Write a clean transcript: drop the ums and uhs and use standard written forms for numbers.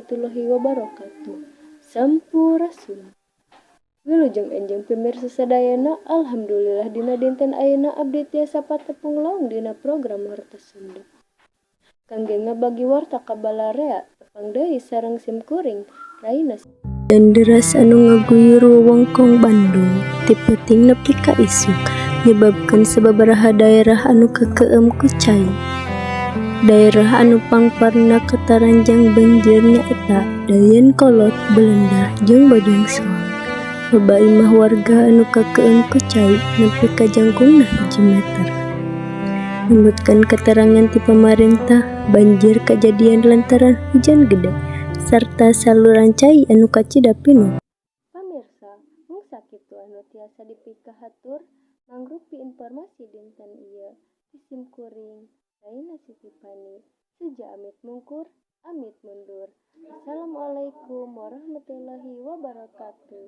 Warahmatullahi wabarakatuh. Sampurasun. Wilujeng enjing pimirsa sadayana, alhamdulillah dina dinten ayeuna abdi tiasa patepung laung dina program Warta Sunda. Kangge ngabagi warta ka balarea tepang deui sareng sim kuring Raina. Hujan deras anu ngaguyur wewengkon Bandung ti peuting nepi ka isuk nyebabkeun sababaraha daerah anu kakeum ku cai. Daerah anu pangparna kataranjang banjir nyaeta Dayeuhkolot, Baleendah jeung Bojongsoang. Loba imah warga anu kakeum ku cai nepi ka jangkungna 1 meter. Numutkeun katerangan ti pamarentah, banjir kajadian lantaran hujan gede sarta saluran cai anu kacida pinuh. Pamirsa, mung sakitu anu tiasa dipikahatur mangrupi informasi dinten ieu. Ti sim kuring Raina Siti Fani, seja amit mungkur, amit mundur. Assalamualaikum warahmatullahi wabarakatuh.